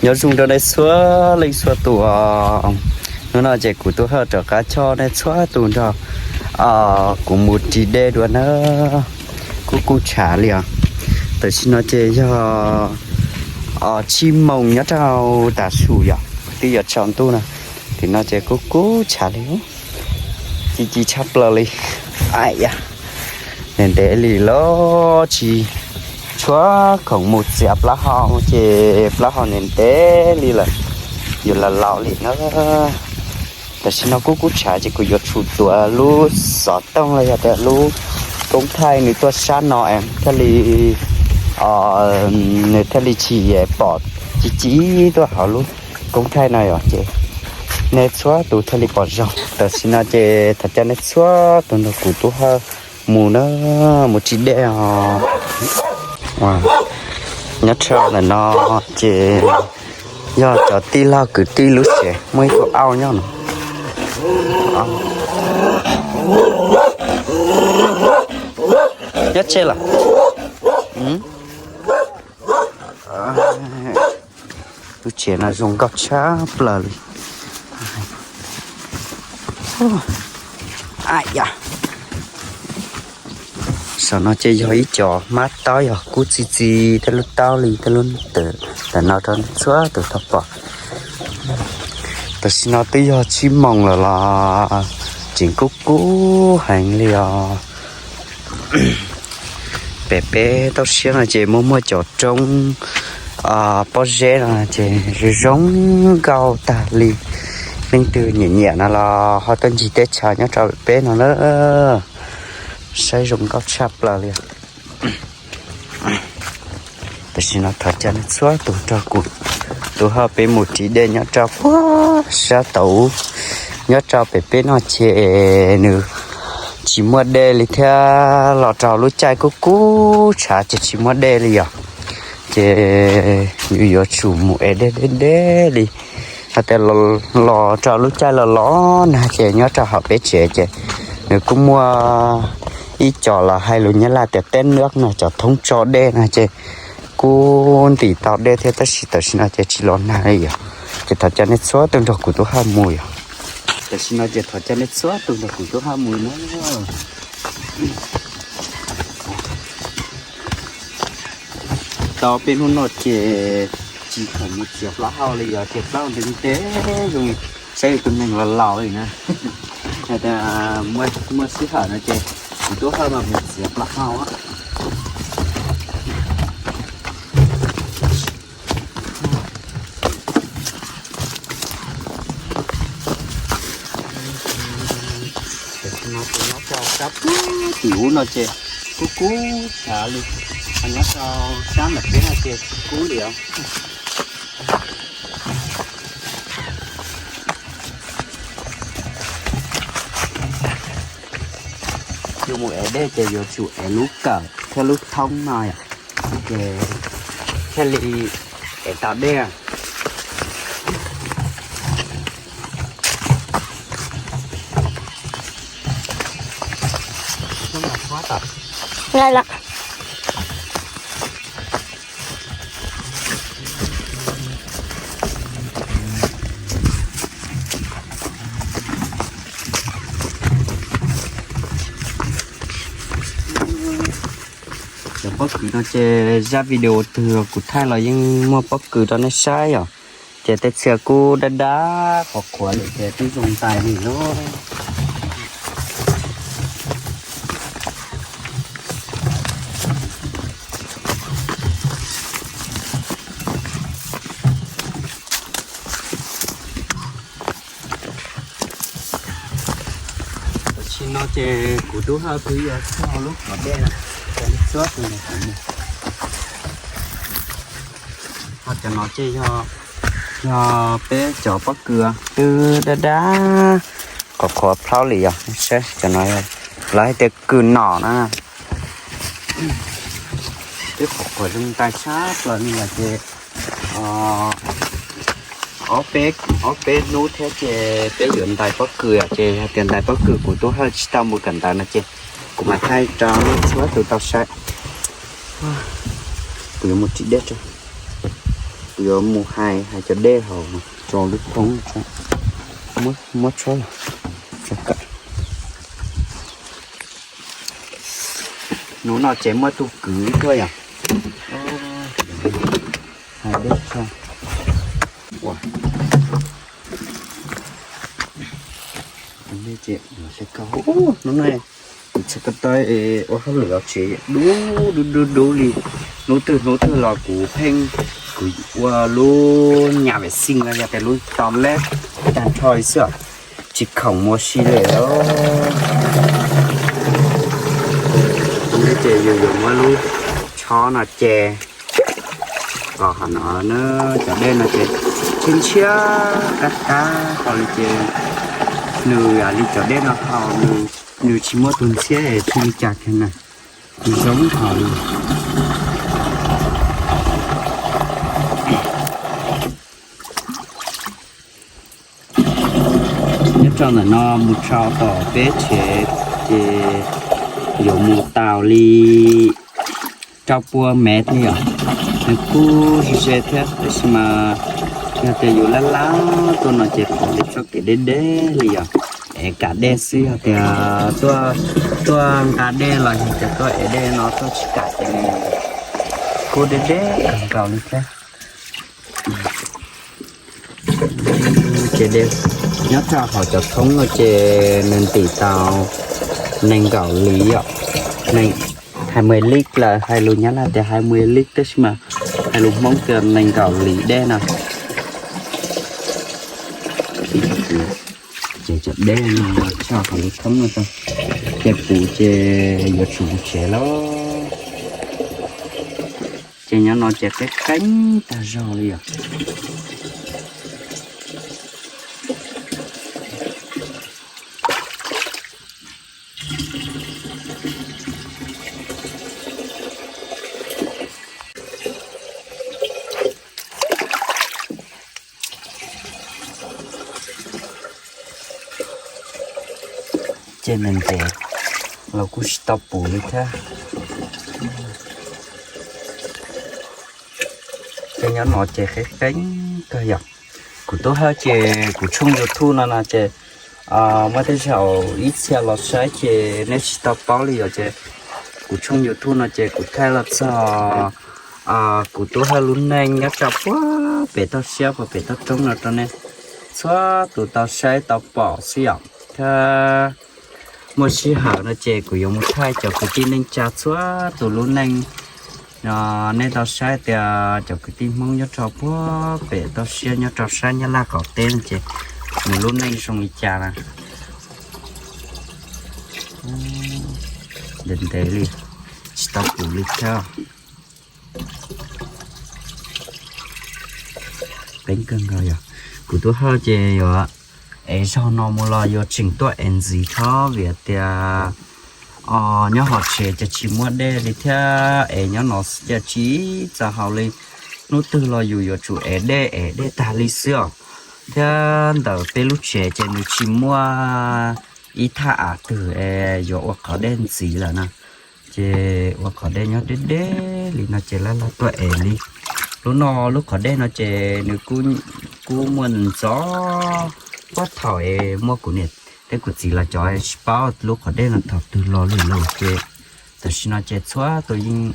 Nyob zoo rau nej txhua leej txhua tus os. Hnub no ces kuv Tub Hawj rov qab coj nej txhua tus nrog kuv mus ris dej dua na. Kub kub tshav li os. Tam sim no ces yog tsib moos nyob rau tav su yom, twb yuav tsaus ntuj na. Tim no ces kub kub tshav li, ci ci tshaj plaws li. Ntev ntev li los tsis tshua khoom mus txiav plaub hau ces plaub hau ntev ntev li lawm, yuav los laus li na. Tam sim no kub kub tshav ces kuv yuav tsum tuav lub xov tooj los yog tias lub koob thaij nws tuaj sab no es thiaj li, nws thiaj li tsis pom ci ci tuaj hauv lub koob thaij no yom, ces nej txhua tus thiaj li pom zoo. Tam sim no ces thov caw nej txhua tus nrog kuv Tub Hawj mus na, mus ris dej os. Nyob rau ntawm no ces yog cov tij laug kwv tij lub tsev, muaj ib tug auj nyob no. Nyob tsev lawm. Lub tsev no zoo nkauj tshaj plaws li. Saum no ces yog ib co hmab taub yog kub txi txiv tej lub taub li tej lub ntawm no rau txhua tus tau pom. Tam sim no twb yog tsib moos lawm los tseem kub kub heev li os. Pem peb toj siab no ces muaj muaj cov roob pob zeb no ces zoo zoo nkauj tag li. Leej twg nyiam nyiam no los ho tuaj ncig teb chaws nyob rau pem peb no na. Saib zoo nkauj tshaj plaws li. Tam sim no thov caw nej txhua tus nrog kuv Tub Hawj peb mus ris dej nyob rau puag sab tod. Nyob rau pem peb no ces nws tsis muaj dej li thiab, los rau lub caij kub kub tshav ces tsis muaj dej li yom. Ces yus yuav tsum mus ev dej deb deb li. Hais tias los rau lub caij los los nag ces nyob rau hauv peb tsev ces nws kuj muaj ib co los hais lus Nyab Laj tias teb nab no, cov thoob tso dej no ces kuj ntim tau dej thiab, tab sis tam sim no ces tsis los nag li yom. Ces thov caw nej txhua tus nrog kuv Tub Hawj mus yom. Tam sim no ces thov caw nej txhua tus nrog kuv Tub Hawj mus na. Tau peb hnub no ces tsis khoom mus txiav plaub hau li yom, ces plaub hau ntev ntev zoo li saib tus neeg los laus li na. Hais tias muaj sij hawm no ces kuv Tub Hawj mas mus txiav plaub hau. Tam sim no ces nyob rau sab puag tim ub no ces kub kub tshav li, ho nyob rau sab ntawm peb no ces kub li os. Yus mus ev dej ces yuav tsum ev lub kawm thiab lub thoob no yom, ces thiaj li ev tau dej. Cov pob kws no ces zaj video twg kuv thaij los yeej muaj pob kws rau nej saib yom. Ces tej txhia kuj dab dab qhuav qhuav lawm ces twb zoo ntais li lauj. Tam sim no ces kuv Tub Hawj twb yuav txog lub qhov dej no, ces txhua tus nrog kuv mus. Ho cov no ces yog peb cov pob kws twb dab dab qhuav qhuav plaub li yom. Saib cov no lawv hais tias kws nom na, twb qhuav qhuav zoo ntais tshaj plaws li lawm ces ob peb hnub thiab ces peb yuav ntais pob kws, ces hais tias ntais pob kws kuv Tub Hawj tsis tau mus kawm ntawv no ces kuv mam thaij rau nej txhua tus tau saib. Kuv yuav mus ris dej tso. Yuav mus hais hais cov dej hauv tso lub thoob, muab tshuab los. Hnub no ces muaj tus kwv tuaj yom. Hais dej tso. Ua, dej ces hnub no kuv txhais ko taw ua hauj lwm tsev dub dub dub dub li. Hnub twg hnub twg los kuv pheej, kuv ua lub nyam vem xij no yog tias lub to leb tag nrho li xwb, tsis khoom ua si li lawm. Ces yus yuav muab lub tshob no ce kom hauv no na, cov dej no ces ntshiab ntshiab qab qab hauv li ces nws yam li cov dej no hauv nws, nws tsis muaj tus ntxhiab es tsis li cas kiag na, nws zoo hauv li. Nyob rau ntawm no mus txog tom peb tsev ces yuav mus tau li rau pua mev thiab yom. Nws kuj ze ze thiab tab sis mas yog tias yus laj laj tuaj no ces pom tej txoj kev deb deb li yom. Es kam dej xwb, yog tias tuaj, tuaj nqa dej los yog tias tuaj ev dej no tuaj tsis kam ces kuj deb deb kawg nkaus li thiab. Ces nyob rau hauv cov thoob no ces nws ntim tau nees nkaum lis yom, nees, hai mươi lít lawm, hais lus Nyab Laj tias hai mươi lít tab sis mas hais lus Hmoob tias nees nkaum lis dej no. Ces cov dej no tso hauv lub thoob no tso, ces puv ces yuav tsum mus tsev lawm. Ces nyob no ces qeeb qeeb tag zog li os. Ces nws ntev los kuj tsis tau puv li thiab. Ces nyob no ces qeeb qeeb kawg yom. Kuv tub hawj ces kuv tshooj YouTube no no ces muaj tej zaum ib txhia los saib ces nej tsis tau paub li yom, ces kuv tshooj YouTube no ces kuv thaij los txog kuv tub hawj lub neej nyob rau puag pem toj siab puag pem toj roob no rau nej txhua tus tau saib tau pom xwb yom. Thiab muaj sij hawm no ces kuv yuav mus thaij cov kwv tij neej tsa txhua tus lub neej. Nej tau saib tias cov kwv tij Hmoob nyob rau puag pem toj siab nyob rau sab Nyab Laj qaum teb no ces nws lub neej zoo li cas na. Ntev ntev li, tsis tau puv li thiab. Qeeb kawg nkaus yom. Kuv tub hawj ces yuav ev zaug no mus los yuav tseem tuaj ev ntxiv tso vim tias nyob hauv tsev ces tsis muaj dej li thiab es nyob no xwb ces tsis txaus haus li. Hnub twg los yus yuav tsum ev dej, ev dej tag li xwb os. Thiab ntawm peb lub tsev ces nws tsis muaj ib thaj av twg es yuav ua qhov dej ntxiv lawm na. Ces ua qhov dej nyob deb deb li no ces laj laj tuaj ev li. Lub no lub qhov dej no ces nws kuj muaj ntxov, puag thaum es muaj kuv niam thiab kuv txiv lawv cov tsis paub lub qhov dej no thaum twg los li lauj ces tam sim no ces txhua tus yeej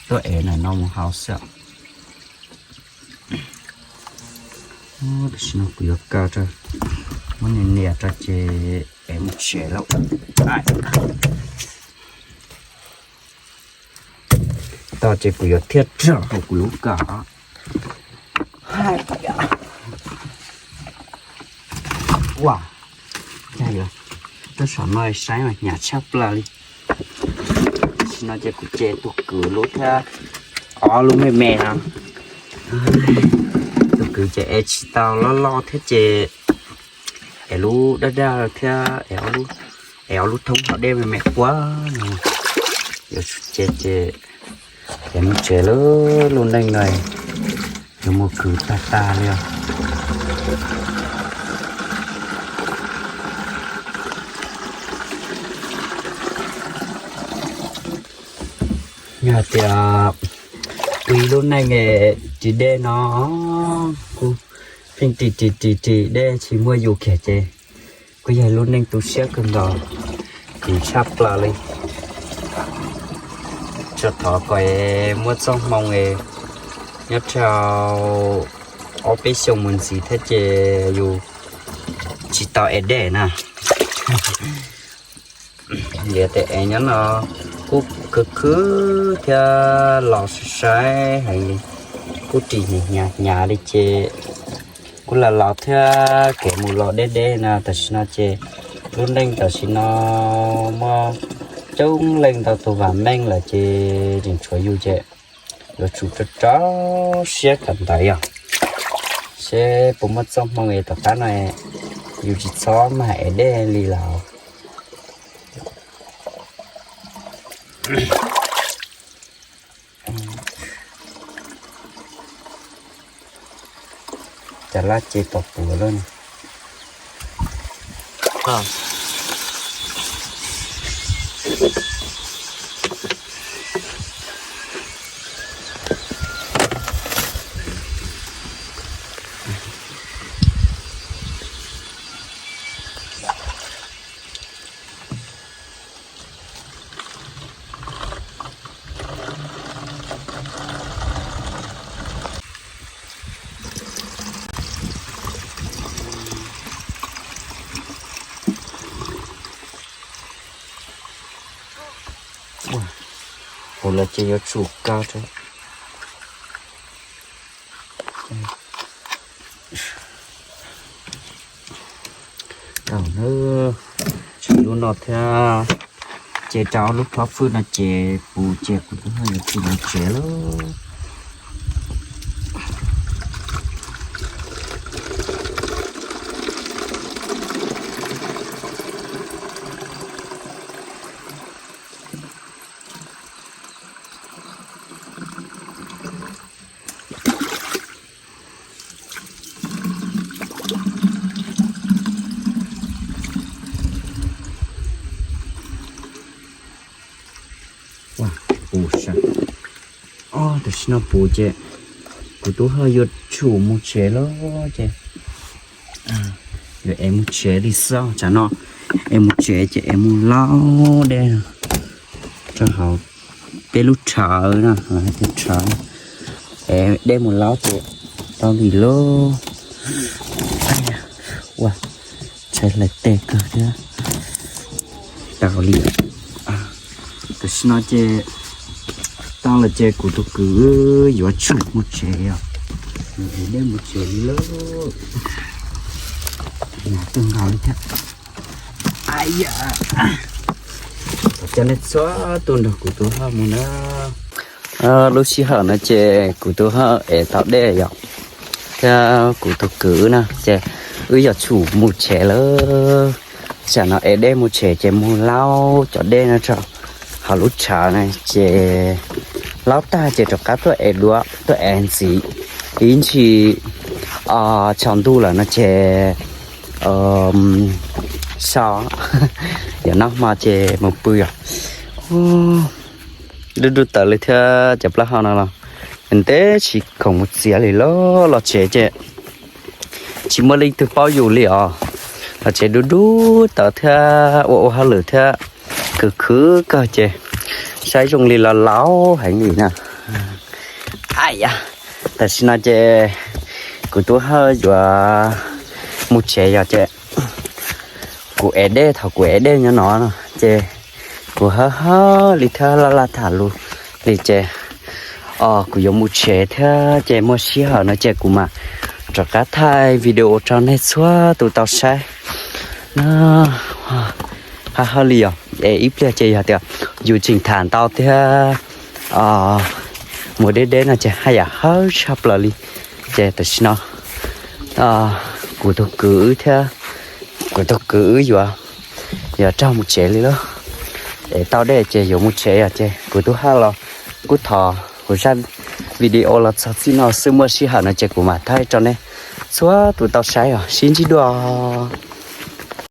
tuaj ev ntawm no mus haus xwb. Tam sim no kuv yuav kaw rau, muab nias nias rau ces ev mus tsev lawm. Tau ces kuv yuav thiaj raws hauv kuv lub kaw. Ua, yog tuaj saum no saib mas hnyav tshaj plaws li. Tam sim no ces kuv ce tus kwv lub thiab ob lub me me no. Tus kwv ces ev tsis tau loj loj thiab ces ev lub daj daj thiab es ob lub thoob haus dej me me quab no. Yuav tsum ce ces ev mus tsev lawm, lub neej no yuav mus khwv tag tag li os. Yog tias pw ib lub neej ris dej no, kuv pheej ris ris ris ris dej tsis muaj yus kiag ces kuj yog lub neej tu siab kawg nkaus, kuv tshaj plaws li. Tsuas thov kom muaj txoj hmoo nyob rau ob peb xyoos mus ntxiv thiab ces yus tsis tau ev dej na. Liam tes ev nyob no kuj khwv khwv thiab los sai sai heev li, kuj ris hnyav hnyav li ces kuj los los thiab kev mus los deb deb no. Tam sim no ces lub neej tam sim no muaj coob leej ntau tus vam meej lawm ces tseem tshuav yus ces yuav tsum rau rau siab kawm ntawv yog seb puas muaj txoj hmoo es tom qab no yus tsis txhob mag ev dej li lawm. Cov lab ces pom puav lawm. Hauv los ces yuav tsum kaw rau tau na, lub no thiab. Ces rau lub plhob fwj no ces kuv ces kuv twb yuav tsum mus tsev lawm. Puv sav, tam sim no puv ces kuv tub Hawj yuav tsum mus tsev lawm ces yuav es mus tsev li xwb. Tsam no es mus tsev ces es mus laub dej rau hauv peb lub tshawv no, tshawv es dej mus laub ces tau li lub ua tshais hlais tes kawg thiab. Tau li, tam sim no ces tau lawm ces kuv tus kwv yuav tsum mus tsev os. Es dej mus tsev li lawm, nag kawg nkaus li thiab. Coj nej txhua tus nrog kuv tus Hawj mus na. Lub sij hawm no ces kuv tus Hawj es tau dej yom, thiab kuv tus kwv na ces wb yuav tsum mus tsev lawm. Tsam no es dej mus tsev ces mus laub cov dej no rau hauv lub tshawv na ces laub tag ces rov qab tuaj es duav tuaj es ntxiv ib ntsis. Tsaus ntuj lawm no ces so, yog noj hmo ces mus pw os. Dub dub tawv li thiab cov plaub hau no los ntev tsis khoom mus txiav li lawm, los tsev ces tsis muaj leej twg paub yus li os. Los tsev dub dub tawv thiab ua ua hauj lwm thiab khwv khwv kawg ces saib zoo li los laub heev li na. Tam sim no ces kuv tub Hawj yuav mus tsev yog ces kuv ev dej, thaum kuv ev dej nyob no ces kuv hawb hawb li thiab laj laj tham lus li ces kuv yuav mus tsev thiab ces muaj sij hawm no ces kuv mam rov qab thaij video rau nej txhua tus tau saib na. Hawb hawb li os, es ib pliag ces yog tias yus tseem tham ntau thiab mus deb deb no ces haj yam hawb tshaj plaws li. Ces tam sim no kuv tus kwv wb thiab kuv tus kwv wb yuav, yuav raug mus tsev li lawm. Es tau dej ces yuav mus tsev os ces kuv tub Hawj los kuj thov kuv zaj video los txog txij no xwb, muaj sij hawm no ces kuv mam thaij rau nej txhua tus tau saib os, sib ntsib dua.